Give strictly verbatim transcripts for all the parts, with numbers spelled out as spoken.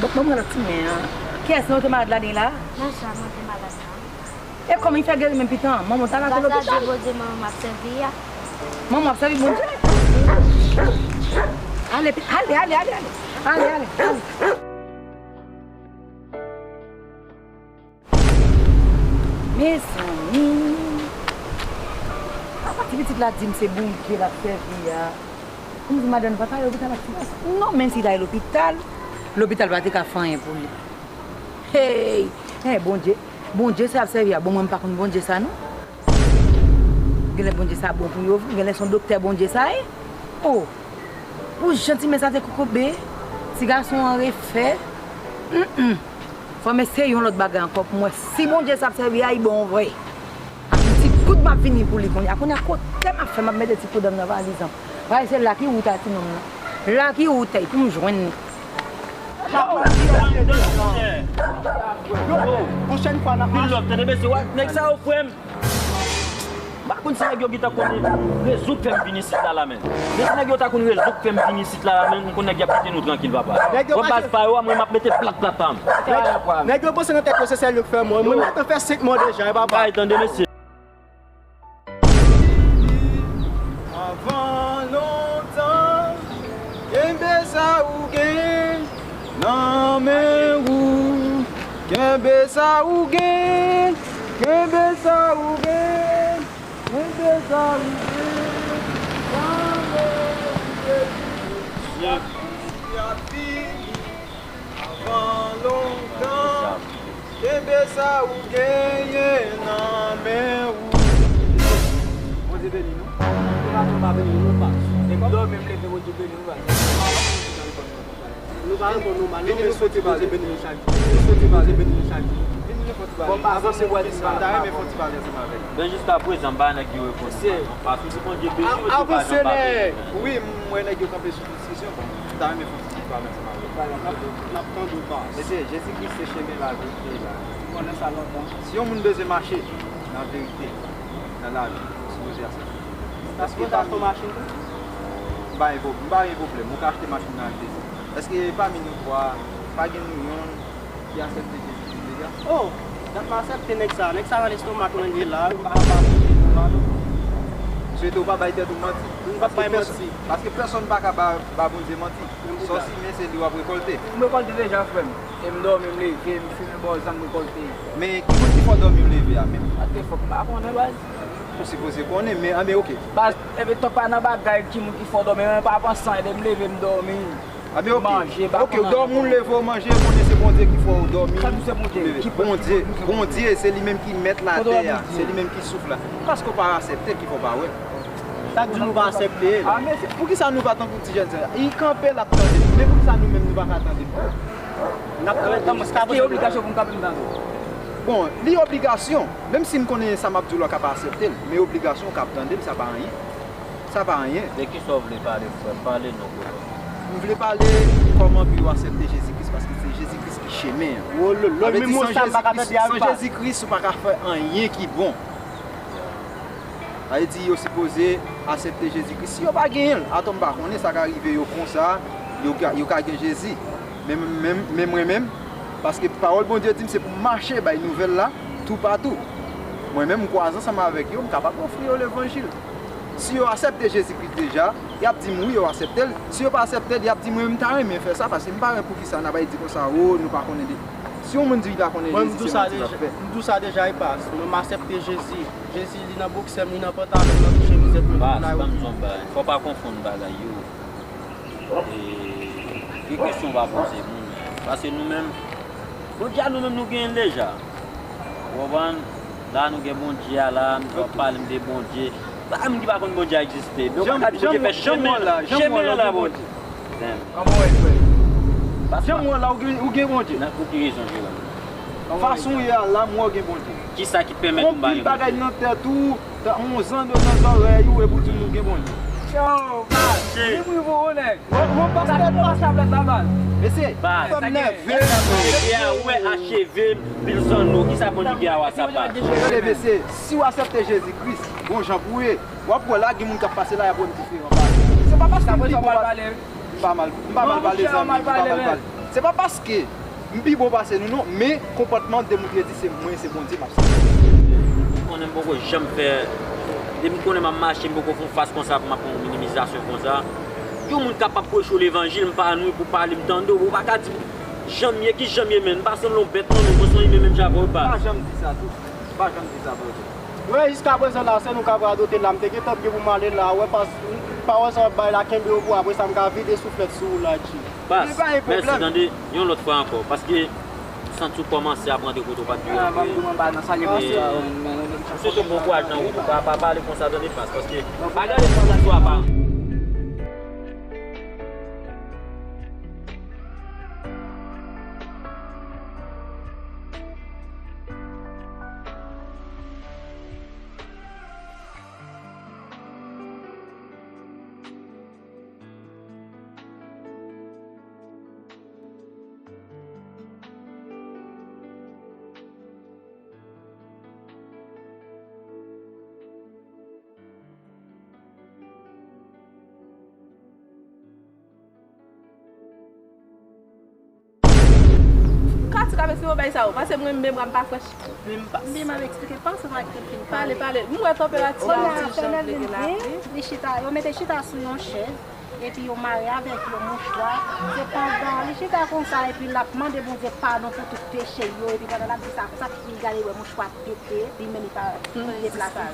Bon, mwen mwen lòt ti men an. Kiyès nan yo te malad la ni la? Mwen sa mwen te malad la. E kòman li fè geri menm pitan? Manman ta nan lopital. Gras a Dye, Bondye, manman m ap sèvi a. Manman ap sèvi Bondye. Ale, ale, ale, ale, ale. Ale, ale, ale. Mezanmi. Apa ti pitit la di m se Bondye l ap sèvi a? M di madanm pa t ale lopital ak ti gason. Non, menm si l t ale lopital, lopital pa te ka fè anyen pou li. Hey! Hey, Bondye, Bondye se ap sèvi a. Bon, mwen m pa konn Bondye sa non. Genlè Bondye sa bon pou yo vre, genlè se yon doktè Bondye sa ye. Oh! Pou jan ti men sa te kokobe, ti gason an refè. Mm, mm. Fò m eseye yon lòt bagay ankò pou m wè si Bondye sa ap sèvi a, li bon vre. Ak yon ti koud m ap vini pou li kounye a. Kounye a kote m ap fè, m ap mete ti koud nan valiz lan. Paske se la ki wout a ti nonm nan. La ki wout a, pou m jwenn li. Pwochèn fwa n ap mache. Nèg sa yo frè m. M pa konn si nèg yo gentan konn rezon k fè m vin isit la, la menm. Men si nèg yo ta konn rezon k fè m vin isit la, la menm, m konn nèg y ap kite nou trankil, papa. Bon, baz pa yo a, mwen m ap mete plat, plat pa m. Nèg yo panse nan tèt yo se sèl yo k fè mò. Mwen m gentan fè senk mò deja, e papa. Bay, tande, mesye. Avan lontan, kenbe sa ou gen nan men ou. Kenbe sa ou gen, kenbe sa ou gen, kenbe sa ou gen nan men ou. Avan lontan, kenbe sa ou genyen nan men ou. Bondye beni nou. Nou pa, nou pa beni nou, nou pa. Depi m dòmi, m leve, Bondye beni nou, pa. Nou pa reponn nou mal, non, men soti Bondye beni nou chak jou. Soti Bondye beni nou chak jou. Bon, avanse, bwè ti sa. M ta renmen fè yon ti pale ansanm avèk. Ben, jiskaprezan, m pa nèg yo reponn nou mal, non. Paske si Bondye beni yo, se pa jan m pa beni. Wi, m wè nèg yo kanpe sou diskisyon, bon, m ta renmen fè yon ti pale ansanm avèk. N ap, n ap tande w, baz. Mesye, Jezi Kris se chemen, laverite, e lavi. Ou konnen sa lontan. Si yon moun bezwen mache nan verite, nan lavi, li sipoze aksepte. Èske w ta achte yon machin tou? M pa gen pwob-, m pa gen pwoblèm. Ou ka achte machin nan ak plezi. Èske pami nou twa, pa gen nou yonn ki aksepte Jezi Kris deja? Oh! Dat m aksepte nèg sa. Nèg sa nan lestomak mwen li ye la. M pa, m pa aksepte nou la, non. M swete w pa bay tèt ou manti. M p ap bay manti. Paske pèsonn pa ka ba, ba Bondye manti. Sa w simen, se li w ap rekòlte. M rekòlte deja, frè m. E m dòmi, m leve, m fimen bò zam, m rekòlte. Men ki moun ki fè w dòmi, w leve a menm? Atè fòk m pa konnen, baz. Ou sipoze konnen, men, anben, oke. Baz, epi to pa nan bagay ki moun ki fè w dòmi, men pa panse anyen de m leve, m dòmi. Anben, oke. Manje, pa konnen. Oke, w dòmi, w leve, w manje, w konnen se Bondye ki fè w dòmi. Sa di se Bondye? Bondye, Bondye, se li menm ki mèt latè a, se li menm ki souf la. Paske w pa aksepte l ki fè w pa wè l. Sa k di nou pa aksepte l? A, men se, poukisa nou pa tankou ti jèn sa? Li kanpe, l ap tande nou. Men poukisa nou menm nou pa ka tande l? N ap tande l. Èske e obligasyon pou n kanpe n tande l? Bon, li obligasyon. Menm si m konnen sa m ap di w la, w ka pa aksepte l, men obligasyon w ka ap tande l, sa pa anyen. Sa pa anyen. De kisa w vle pale, frè m? Pale non, frè m. M vle pale kòman pou yo aksepte Jezi Kris, paske se Jezi Kris ki chemen an. Wololo, menm mo sa m pa ka tande a, wi, pa. San Jezi Kris, ou pa ka fè anyen ki bon. Sa vle di yo sipoze aksepte Jezi Kris. Si yo pa genyen l, atò m pa konnen sa ka rive yo konsa, yo ka, yo ka gen Jezi. Men, men, men mwen menm, paske pawòl Bondye di m se pou m mache bay nouvèl la toupatou. Mwen menm, m kwaze ansanm avèk yo, m kapab ofri yo levanjil. Si yo aksepte Jezi Kris deja, y ap di m wi, yo aksepte l. Si yo pa aksepte l, y ap di mwen, m ta renmen fè sa, paske m pa wè poukisa n ap di konsa, o, nou pa konnen de. Si yon moun di li pa konnen Jezi, se manti l ap fè. Mwen, m di w sa deja, m di w sa deja, e pas. Mwen, m aksepte Jezi. Jezi, li nan boksè m, li nan pantalon m, nan ti chemiz mwen, tout la yo. Baz, ban m di w yon bagay. Fò w pa konfonn bagay yo. E, gen kesyon w pa poze moun. Paske nou menm, Bondye a nou menm nou genyen l deja. Ou konprann? La nou gen Bondye a la, nou ap pale m de Bondye. Pa gen moun ki pa konn Bondye a egziste. Men ou pa ka di Bondye fè chemen, chemen an la, Bondye. Kòman w wè, frè? Jan m wè w la, ou gen, ou gen Bondye. Nan pou ki rezon, Jeròm? Fason w ye a la, m wè w gen Bondye. Kisa ki pèmèt ou pa gen Bondye? Anpil bagay nan tèt ou, nan zòrèy ou, epi w di m ou gen Bondye. Yo, mache. Li rive w, nèg. Mwen, mwen pa sa, mwen pa sa, baz. Mesye, fè m nève. Bondye gen a wè acheve m, pil zanno. Kisa Bondye gen a wè sa, baz? Tande, mesye, si w aksepte Jezi Kris, bon jan pou w ye, w ap wè la, gen moun k ap pase la, y ap wè m diferan, baz. Se pa paske m pi bon, baz. M pa mal, m pa mal pale, zanmi, m pa mal pale. Se pa paske m pi bon pase nou non, men konpòtman demontre di se mwen, se Bondye m ap sèvi. Ou konnen m poko janm fè, depi m konnen m ap mache, m poko fè yon fas konsa pou m ap fè yon minimizasyon konsa. Yon moun kapab preche w levanjil, m pa nou pou pale, m tande w, ou pa ka di jan m ye, ki jan m ye menm, m pa sanble yon bèt non, men mwen se yon imen menm jan avè w, pa. Pa janm di sa tou. Pa janm di sa, brother. Mwen, jiskaprezan la, se nou k ap radote la. M te gentan byen pou m ale la. Wè, pas, pawòl sa w ap bay la, kenbe yo pou apre sa, m ka vide souflèt sou ou la, G. Baz, mèsi, tande, yon lòt fwa ankò, paske m santi w kòmanse ap rantre kote w pa t dwe rantre. M swete w bon kouraj nan wout ou, pa, pa pale konsa, tande, baz, paske pa gade konsa sou apa. Kati ka mete yo bay sa yo. Pase mwen menm bra m pa frèch. Menm pa. Menm ap eksplike panse m ak kel fin pale. Pale, pale. M wè tanperati a ti jan bleke la. Li chita, yo mete chita sou yon chèz, epi yo mare avèk yon mouchwa. Se pandan li chita konsa, epi l ap mande Bondye padon pou tout peche yo, epi pandan l ap di sa konsa, li gade wè mouchwa pete, li menm li pa deplase.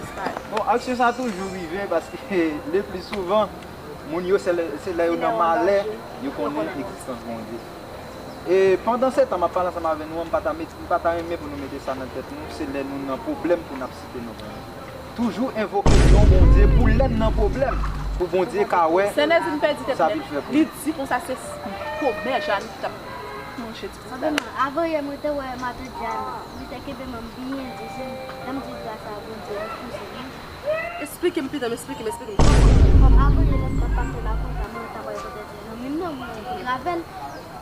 Bon, aksyon sa toujou rive paske le pli souvan, moun yo se lè, se lè yo nan malè, yo konnen egzistans Bondye. E pandan se tan m ap pale ansanm avè nou an, m pa ta met, m pa ta renmen pou nou mete sa nan tèt nou, se lè nou nan pwoblèm pou n ap site non Bondye. Toujou envoke non Bondye pou lè n nan pwoblèm, pou Bondye ka wè sa pou l fè pou nou. Li di konsa se kòmè Jani t ap manje di sa. Avan yè mwen te wè matant Jani, li te kenbe men m byen di, se lè m di gras a Bondye, li pouse m. Eksplike m pitit, eksplike m, eksplike m. Kòman, kòman? Avan yè lè m t ap pase la konsa, mwen t ap wè poutèt zanmi m nan, mwen gravè l.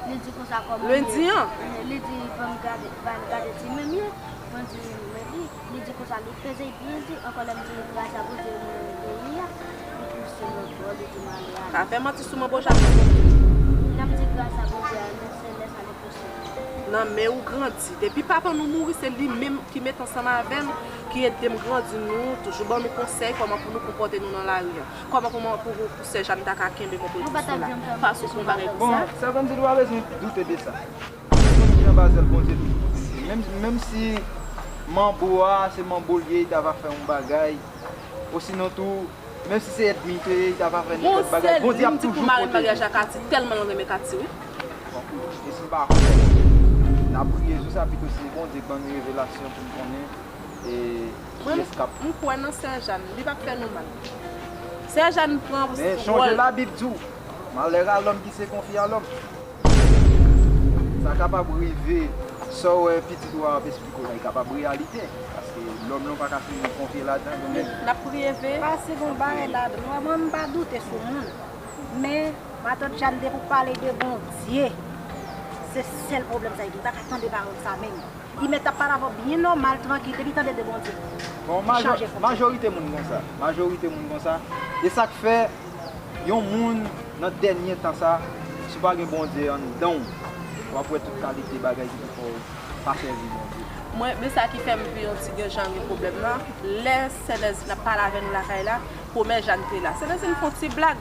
Li di konsa kòman m ye. Lendi an? Li di ban m gade, ban m gade ti men m ye. Mwen di men li. Li di konsa li peze byen di, ankò lè m di gras a Bondye mwen peyi a, li pouse m lòt bò, li di m ale ale. Pa fè manti sou mwen bojak. Lè m di gras a Bondye a, se lè sa li pouse m. Nan men ou grandi. Depi papa nou mouri, se li menm ki met ansanm avè m, ki ede m grandi, nou toujou ban nou konsèy kòman pou nou konpòte nou nan lari an. Kòman pou, pou, pou sè Jani ta ka kenbe mwen pou l pouse la. Pase sou yon bagay konsa. Bon, sè Candide, ou pa bezwen doute de sa. Tout moun ki anba zèl Bondye toujou pwoteje. Menm, menm si manbo a, se manbo l ye, li ta va fè yon bagay. Osinon tou, menm si se ènmi l te ye, li ta va fè nenpòt bagay. Bondye ap toujou pwoteje. Gon sèl li m di pou mare m maryaj a Kati, tèlman l renmen Kati, wi. Bon, e si m pa fè, n ap priye jou sa pito si Bondye ban nou revelasyon pou n konnen e kiyès k ap. Mwen, m kwè nan sè Jani, li p ap fè nou mal. Sè Jani pran wòl. Men sonje Labib di w, malheur à l'homme qui se confie à l'homme. Sa kapab rive, sa w wè pitit ou a ap esplike w la, li kapab reyalite. Paske lòm lan pa ka fin konfye ladan, donk. N ap priye, veye. Pase gon bagay ladan. Mwen, mwen, m pa doute sou moun. Men, matant Jani, depi w pale de Bondye, se sèl pwoblèm sa li gen. Li pa ka tande pawòl sa menm. Li mèt ap pale avè w byen nòmal, trankil, depi tande de Bondye, li chanje fòm. Bon, majorite moun konsa. Majorite moun konsa. E sa k fè, yon moun nan dènye tan sa, si w pa gen Bondye anndan w, w ap wè tout kalite bagay ki pou fè w pa sèvi Bondye. Mwen, men sa ki fè m vin yon ti gen jan gen pwoblèm nan, lè sè Nèzin ap pale avè nou lakay la, kòmè Jani te la. Sè Nèzin fè yon ti blag.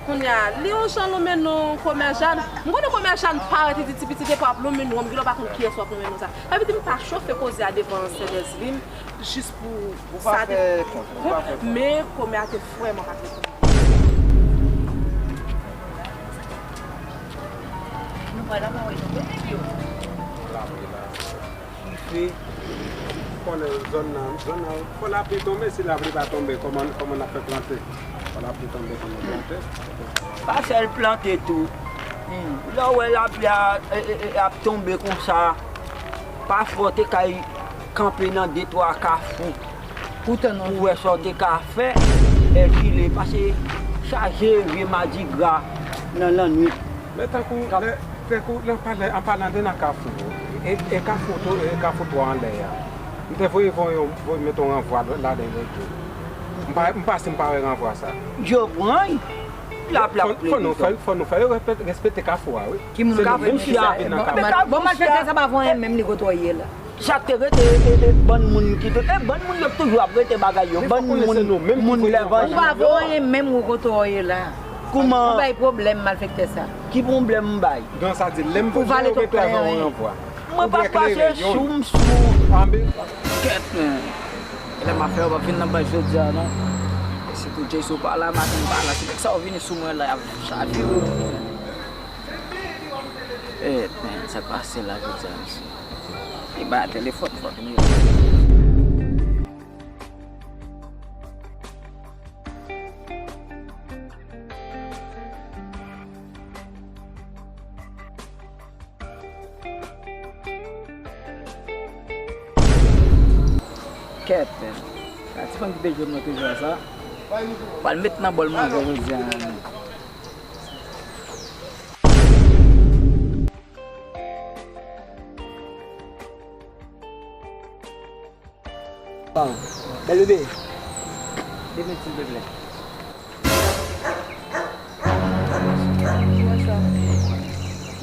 Kounye a, li yon jan lonmen non kòmè Jani. M konnen kòmè Jani parèt, li di ti pitit epi w ap lonmen non, m genlè pa konn kiyès w ap lonmen non sa. Sa vle di m pa chofe koze a devan sè Nèzin, jis pou sa te. Ou pa fè kont, ou pa fè kont. Men kòmè a te vrèman pa trete m. Nou pral la pa wè nou kote yo. Ki fè, ou konnen zòn nan, zòn nan, fò lapli tonbe, si lapli pa tonbe, kòman, kòman n ap fè plante? Fò lapli tonbe pou nou plante. Pa sèl plante tou. Hmm. Lè w wè lapli a, e, e, e, ap tonbe konsa, pafwa w te kay kanpe nan de twa kafou pou tann yon wè sa w te ka fè, èvile, pase chaje vye madigra nan lannwit. Men tankou lè, tankou lè an palan, an palan de nan kafou yo, e, e kafou tou, e kafou twa anlè a. M te voye, voye, voye mete yon ranvwa ladan l tou. M pa, m pa si m pa wè ranvwa sa. Yo pran l. Fò, fò nou fè, fò nou fè yo respè-, respekte Kafou a, wi. Ki moun Kafou a? Bon, malfektè sa pa fè anyen menm, li kote w ye la. Sa k te rete, e, e, bann moun ki te, e, bann moun yo toujou ap rete bagay yo. Bann moun, moun lèvanjil yo. Ou pa fè anyen menm, ou kote w ye la. Kouman? Ou bay pwoblèm, malfektè sa. Ki pwoblèm m bay? Gran sa di, lè m vle yo ret avan yon ranvwa. Mwen pa fache sou m sou. Kèt, men. Lè m ap fè yo p ap vin nan baz jodi a, non. E sitou Jay, si w pa la, Maten pa la. Se nèg sa yo vini sou mwen la, y ap chavire w. E, men, sa k pase la jodi a, mesye? Li bay telefòn, fòk li rele. Kèt, men. Sa ti fanm ki te jwenn mwen te jwe sa. Pral met nan bòl manje jodi a, men. Waw. Bèl bebe. De minit silvouplè. Bonswa.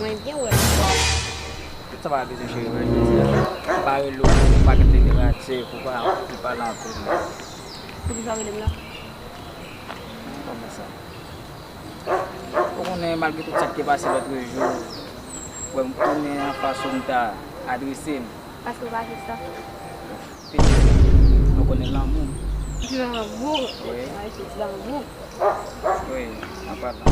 Mwen byen, wè. Tout sa pa bezwen cheri mwen jodi a. Pa rele w, pa gen telegrafye, pou pa, pou pale anpil. Poukisa w rele m la? Kòman sa? Ou konnen, malgre tout sa k te pase lòtrejou, wè m tounen an fason m ta adrese l. Paske w pa jis sa. Nou konnen lanmou. Lanmou? Wi. Ay, se lanmou. Wi, an palan.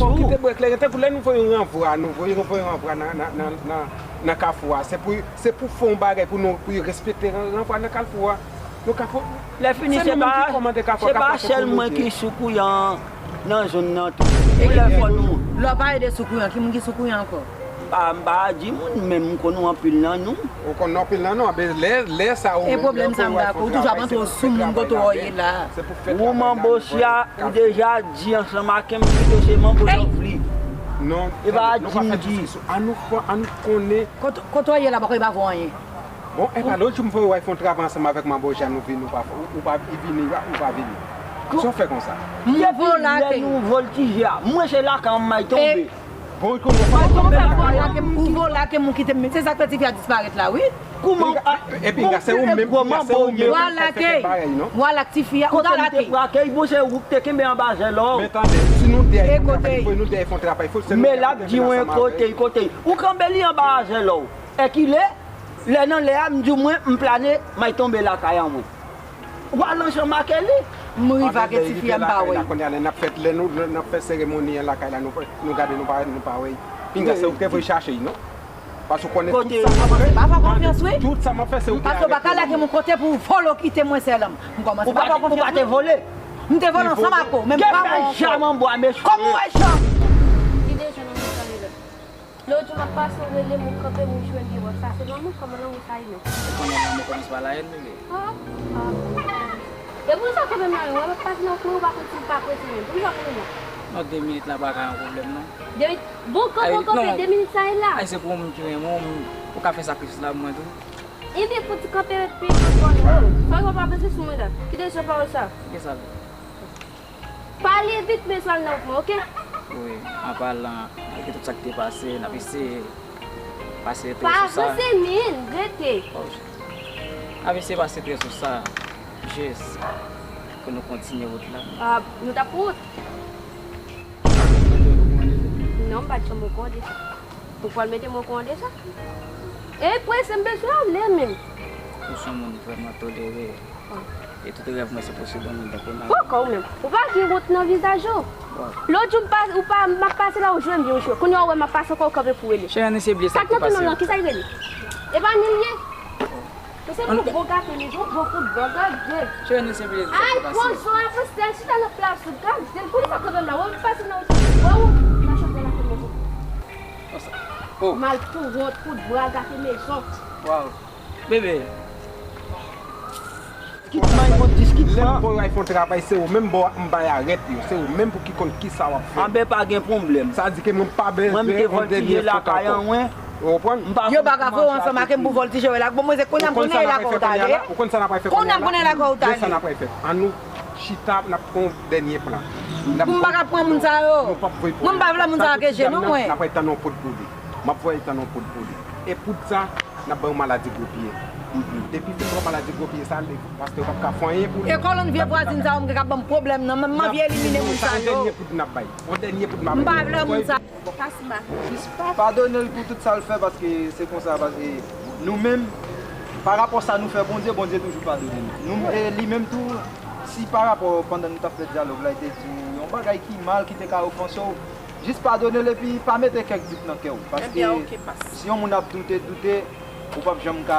Fò kite bwè kleren. Tankou lè nou voye yon ranvwa, nou voye, nou voye yon ranvwa nan, nan, nan, nan, nan Kafou a. Se pou, se pou fè yon bagay pou nou, pou yo respekte ran-, ranvwa nan Kafou a. Nou Kafou, lè fini, se nou menm ki kòmande Kafou a, Kafou a se pou nou ye. Se pa sèl mwen ki sou kouyan nan zòn nan tou. Pou lè fò nou. Lè w pale de sou kouyan, ki moun ki sou kouyan ankò? M pa, m pa di moun, men m konn anpil nan nou. Ou konn anpil nan nou, anben lè, lè sa ou menm, lè ou wè fè travay, se pou fè travay la bèl. Ou manbo sia, ou deja di ansanm ak m pito se manbo jòvli. Non, e pa di m di. Ann nou, ann nou konnen. Kote w ye la, bako e pa vo anyen. Bon, e pa lòt jou m voye w al fè yon travay ansanm avèk manbo sia, nou vini, ou pa, ou pa vini, ou pa vini. Sa w fè konsa? Depi lè nou vòltije a, mwen se lakay an m ay tonbe. Bon, kòman w fè? Kòman w fè pou w lage m, ou vò lage m, ou kite m, se sa k fè tifi a disparèt la, wi. Kouman? E pinga, se ou menm, se ou menm ki fè kèk bagay, non? Wa lage tifi a, ou ta lage. Kote m te brake, bon, se ou ki te kenbe anba zèl ou. Men tande, si nou dèyè, nou dèyè fè yon travay, fò se nou dèyè ansanm avè l. Men l ap di w kote, kote. Ou kenbe li anba zèl ou. Èkile, lè nan lè a, m di w mwen, m plane, m ay tonbe lakay an mwen. W al ansanm ak li. M rive ak tifi a, m pa wè l. Kounye a, lè n ap fè, lè nou, lè n ap fè seremoni an lakay la, nou, nou gade, nou pa, nou pa wè l. Pinga, se ou ki te voye chache l, non? Paske w konnen tout sa m ap fè, tout sa m ap fè, se ou ki avèk mwen. Paske w pa ka lage m yon kote pou w vòlò kite mwen sèl. M kòmanse pa fè w konfyans, wi. Ou pa te vòlè. M te vòlè ansanm ak ou, men m pa wè w ankò. Kòman w wè jan? Ki de jan nan mouton li la? Lòt jou m ap pase, ou rele m, ou kanpe m, ou jwe m pye wòch. Sa se lanmou? Kòman lanmou sa ye menm? Ou konnen lanmou kòmanse pa la haine, bebe. Ah, ah. E poukisa w kanpe m la menm? Ou wè m ap pase nan kwen, ou pa konn si m pa prese menm. Poukisa w kanpe m la? Non, de minit la pa ka yon pwoblèm, non. De minit? Bon, kanpe w kanpe, de minit sa ye la. Ay, se pou ou menm ki renmen w, ou ka fè sakrifis la pou mwen tou. Ebyen, fò w ti kanpe pi pran kò w. Fò w pa prese sou mwen la. Ki de jan pawòl sa? Ki sa? Pale vit, men sal nan w pran, oke? Wi, an palan, malgre tout sa k te pase, n ap eseye pase trè sou sa. Pa avanse, men, rete. N ap eseye pase trè sou sa, jis pou nou kontinye wout la. Ah, nou t ap pran wout? Non, m pa t janm okouran de sa. Ou pral mete m okouran de sa? E prese, m bezwen ale menm. Ou se yon moun vrèman tolere. E tout rèv mwen se pou sou bon moun tankou Nani. Poko ou menm. Ou pa gen wont nan vizaj ou. Lòt jou m pa, ou pa, m ap pase la, ou jwe m byen, ou jwe. Kounye a ou wè m ap pase ankò, ou kanpe pou rele. Cheri, ann eseye bliye sa k te pase. Sa k nan tèt ou nan, kisa l rele? E pa ni l ye? Ou se yon bon gate mezon, bon kout bwa, gade. Cheri, ann eseye bliye sa k te pase. Ay, pran zon a, pastè, chita nan plas ou, gade. Poukisa w kanpe m la? Wè ou pase nan, wè ou nan chanje nan kout mezon. Mal pou wont, kout bwa, gate mezon. Waw. Bebe. Kit may mwen diskit lè m voye w al fè yon travay, se ou menm bò m bay arèt yo, se ou menm pou ki konn kisa w ap fè. Anben pa gen pwoblèm. Sa di ke mwen pa bezwen yon dènye fot ankò. Ou konprann? Yo pa ka voye w ansanm ak m pou vòltije w la. Bon, mwen se kounye a m konnen lakay ou t ale. Ou konn sa n ap fè kounye a la? Kounye a m konnen lakay ou t ale. Sa n ap fè. Ann nou Chita, n ap pran yon dènye plan. N ap Pou m pa ka pran moun sa yo. Nou p ap voye pou Mwen, m pa vle moun sa yo ke je nou, mwen. N ap voye tann yon poud pou li. M ap voye tann yon poud pou li. E poud sa, n ap bay yon maladi gwo pye. Depi fè yon maladi gwo pye sa, le pastè yo p ap ka fè anyen pou li. E kolonn vye vwazin sa yo, m gen k ap ban m pwoblèm nan. M, m anvi elimine moun sa yo. Yon dènye poud n ap bay. Yon dènye poud n ap bay. M pa vle moun sa. Bon, pas ma. Jis pa padone l pou tout sa l fè, paske se konsa, paske nou menm, pa rapò sa nou fè Bondye, Bondye toujou padone nou. Nou, e li menm tou, si pa rapò pandan nou t ap fè dyalòg la, li te di w yon bagay ki mal, ki te ka ofanse w, jis padone l epi pa mete kèk dout nan kè w. Paske Ebyen, ok, pas. Si yon moun ap doute, doute, ou p ap janm ka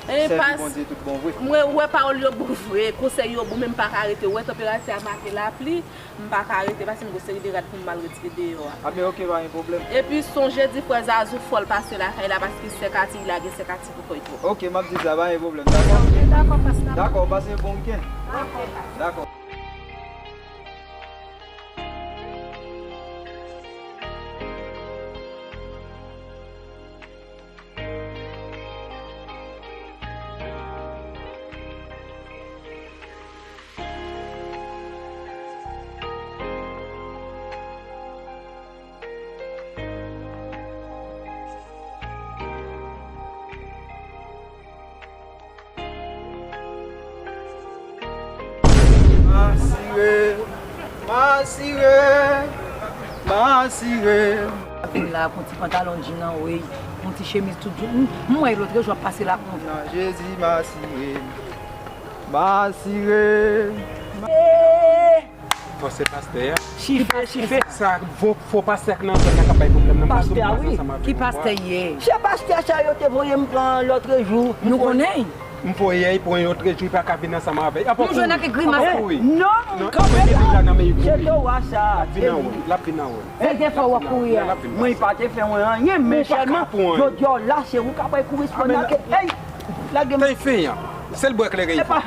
Eh, sèvi pas. Bondye tout bon vre. Mwen wè pawòl yo bon vre, konsèy yo bon, men m pa ka rete. Ou wè tanperati a make lapli, m pa ka rete, paske m gen yon seri de rad pou m al retire deyò a. A ben, ok, pa gen pwoblèm. Epi sonje di frè Zazou fò l pase lakay la, paske sè Kati la gen sè Kati pou kò l twòp. Ok, m ap di sa, pa gen pwoblèm. Dakò? Ok, dakò, pas la. Dakò, pase bon wikenn. Ok, pas. Dakò. Masire, masire, masire. Vin la, pran ti pantalon djin an, wi. Pran ti chemiz tout djin. M, m wè lòt jou ap pase la. Nan Jezi, masire. Masire. Fò se pastè a. Chife, chife. Sa, fo, fo pastè k nan zòn nan k ap bay pwoblèm nan. Pastè a, wi. Ki pastè ye? Se pastè sa yo te voye m pran lòt jou. Nou konnen. M voye l pran yon lòt jou, li pa ka vin ansanm avè l. Nou jwenn ak grimas. Non, m kanpe la. Se towa sa. L ap vin anwo l. L ap vin anwo l. Se te fè w ap kouri a. Mwen pa te fè mwen anyen, men sèlman jodi a la, se ou k ap koresponn ak, ey, lage m. Tan fenyan. Sèl bwè kleren li fè.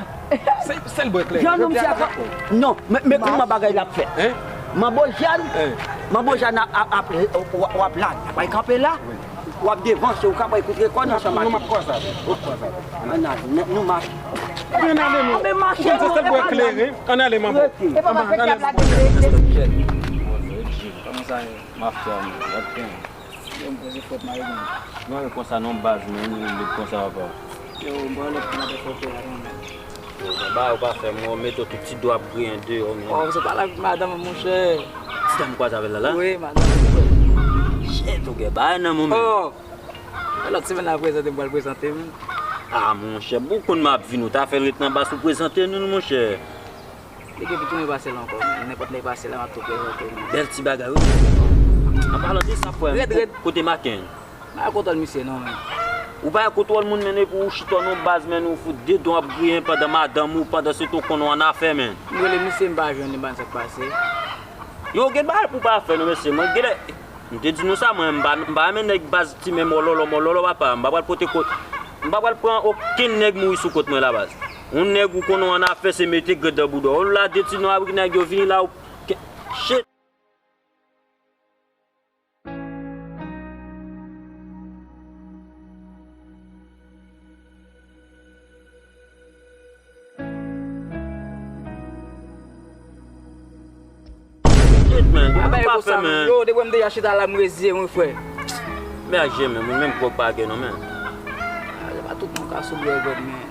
Sèl, sèl bwè kleren. Jan nou misye ap, non, men, men kòman bagay la ap fèt? Manbo Jàn, Manbo Jàn ap, ap, w ap la, w ap kanpe la, w ap devan, se ou k ap koute kò n ansanm ak li. Nou m ap kwaze avè l, m ap kwaze avè l. Ann ale, nou mache. Ann ale, non. Ann mache, non, se sèl bwè kleren. Ann ale, Manbo. E pa pa fè k ap lage. Kòman sa ye? M ap fè, man. Gad pen. Yo, m poze fòt mare gen. Non, e konsa non baz, men, nou ret konsa, papa. Yo, m pral lòt pou m ap fè fè a, non, men. Yo, men ba yo pa fè, mwen, mete tout ti dwa ap griyen deyò, men. Oh, se pa lavi madanm, monchè. Ti dam kwaze avè l la, la? Wi, madanm. Shit, ou gen bagay nan men w, men. Oh! Lòt semèn la, prezante, m pral prezante, men. Ah, monchè, bon, konn m ap vin, ou ta fè l ret nan baz, ou prezante nou, monchè. Li gen pou tounen pase la ankò, men nenpòt nèg pase la, m ap tou prezante l. Bèl ti bagay, wi. An palan de sa, frè m, kote Maken? M pa gen kontwòl misye non, men. Ou pa gen kontwòl moun, men, epi ou chita nan baz, men, ou fout dedan w ap griyen pandan madanm ou, pandan se tan w konn w annafè, men. M rele misye, m pa jwenn li, m pa konn sa k pase. Yo, gen bagay pou w pa fè non, mesye, mwen, genlè, m te di nou sa, mwen, m pa, m pa renmen nèg baz ti men mòlòlò, mòlòlò, papa, m pa pral pote kot, m pa pral pran okenn nèg mouri sou kont mwen la, baz. Yon nèg ou konnen w annafè se mete grenn nan bouda w. Ou la de ti non abri nèg yo vini la ou ke, shit. Shit, man. Ou pa fè, man. Yo, depi m deja chita la, m reziye, wi, frè. Men ak je, men, mwen menm gwòg pa gen non, men. Se pa tout moun ka soubre gwòg, men.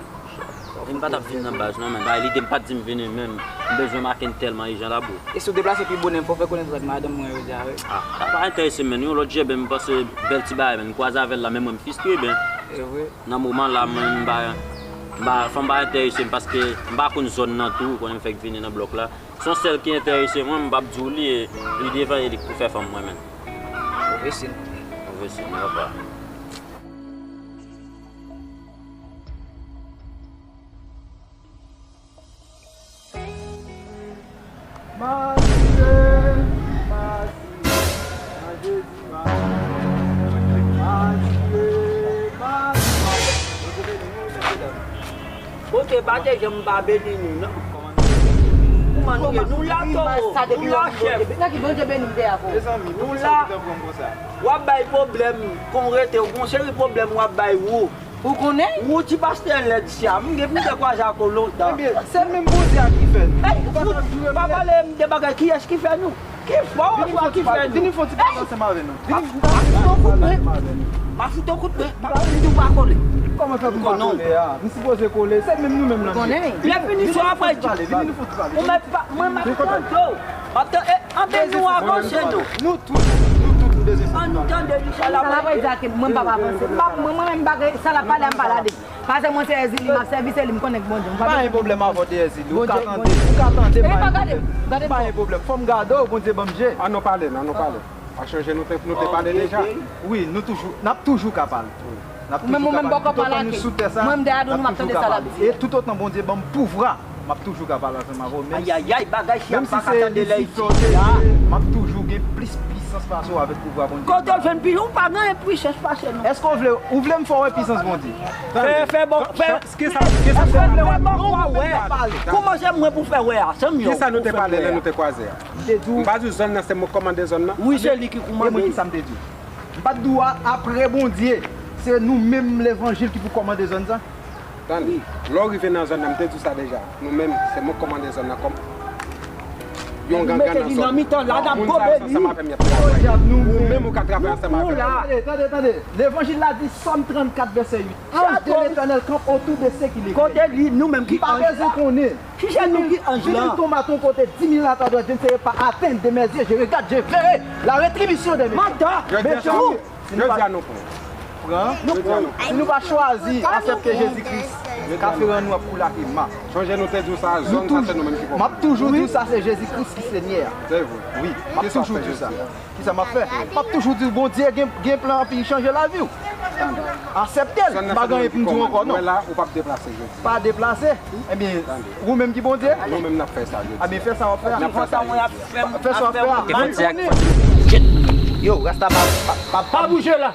Men m pa t ap vin nan baz non, men. Bay lide m pa t di m vini, men m bezwen Maken tèlman ijan la, bro. E si w deplase pi bonè, m fò fè konnen tout ak madanm mwen yo deja, wi. Ah, sa pa enterese m, men. Yon lòt je, ben, m panse bèl ti bagay, men. M kwaze avè l la, men mwen m fristre, ben. E vre. Nan moman la, mwen, m pa, m pa, fanm pa enterese m paske m pa konn zòn nan tou, konnen m fèk vini nan blòk la. Se yon sèl ki enterese mwen, m p ap di w li, e li devan e li k pou fè fanm mwen, men. Move siy. Move siy, men apa. Masire, masire, nan Jezi, masire, masire, masire. Bondye beni nou, mesye dam. Bondye pa te janm pa beni nou, non. Kòman nou ye? Nou la, Toro. Nou la, chèf. Nan ki Bondye beni m te a pou ou? Mezanmi, nou la. W ap bay pwoblèm, kon rete, w gon seri pwoblèm w ap bay ou. Ou konnen? Ou ti pastè lèd sa, m gen pou m te kwaze ak ou lontan. Ebyen, se menm Bondye a ki fè nou. Ey, ou pa ta jure, pa pale m de bagay, kiyès ki fè nou? Ki fè w ki fè nou? Vini fè yon ti pale ansanm avè nou. Vini fè yon ti pale ansanm avè nou. M a fout yon kout pwen. Pa vin di w pa kole. Kòman fè pou m pa kole a? M sipoze kole. Se menm nou menm lan. Konnen. Lè fini sou apre di. Vini nou fè yon ti pale. Ou mèt pa, mwen m ap tande w. M ap tande, e, anben nou avanse non. Nou tout, nou tout nou bezwen sa. An nou tande li sa la. Sa la vle di a ke mwen m pa avanse. M pa, mwen, mwen menm bagay, sa l ap pale a m pa lade. Paske mwen se Èzili, m ap sèvi, se li m konnen k Bondye. M pa gen pwoblèm avè w de Èzili. Ou ka tande, ou ka tande, pa gen pwoblèm. Pa gen pwoblèm. Fò m gade w, Bondye ban m je. An nou pale, an nou pale. Pa chanje nou te, nou te pale deja. Wi, nou toujou, n ap toujou ka pale. N ap toujou ka pale. Toutotan nou sou tè sa, n ap toujou ka pale. E toutotan Bondye ban m pouvwa, m ap toujou ka pale ansanm avè w. Menm si, menm si se li ki fè w te ye, m ap toujou gen plis pwisans pase w avèk pouvwa Bondye. Kote w jwenn pwisans? Ou pa gen pwisans pase nou. Èske w vle, ou vle m fè w wè pwisans Bondye? Fè, fè bon, fè. Kisa, kisa, fè bon, fè wè. Kòman se mwen pou fè wè a? Se m yo. Kisa nou te pale lè nou te kwaze a? M te di w. M pa di w zòn nan se mwen k kòmande zòn nan? Wi, se li ki kòmande. E mwen, kisa m te di w? M pa t di w a, apre Bondye, se nou menm levanjil ki pou kòmande zòn sa? Tande, lè w rive nan zòn nan, m te di w sa deja. Nou menm, se mwen k kòmande zòn nan kòm yon gangan nan zòn. Moun sa yo ansanm avè m, y ap travay. Ou menm, ou ka travay ansanm avè m. Tande, tande, tande. Levanjil la di, Sòm trannkat, vèsè uit. Anj de Letènèl kanpe otou de se ki level. Kote li, nou menm ki anj la? M pa bezwen konnen. Si se nou ki anj la. Dix mille tombent à ton côté, dix mille à ta droite, je ne saurais pas atteindre de mes yeux, je regarde, je verrai la rétribution de mes. Manda. Jodi a, nou pran. Pran. Si nou pa chwazi aksepte Jezi Kris, ka fè rann nou ap koule ak ema. Chonje nou te di w sa, zòn sa se nou menm ki pran. M ap toujou di w sa, se Jezi Kris ki Senyè a. Se vre. Wi, m ap toujou di w sa. Kisa m ap fè? M ap toujou di w, Bondye gen, gen plan pou l chanje lavi w. Aksepte l. M pa gen anyen pou m di w ankò, non. Mwen la, ou p ap deplase jodi. Pa deplase. Ebyen, ou menm ki Bondye? Nou menm n ap fè sa jodi. Ebyen, fè sa w ap fè a. N ap fè sa jodi. Fè sa w ap fè a. Yo, Rasta pa, pa, pa, pa bouje la.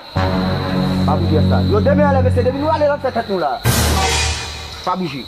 Pa bouje Rasta. Yo, demen anlè, mesye, depi nou ale, n ap fè tèt nou la. Pa bouje.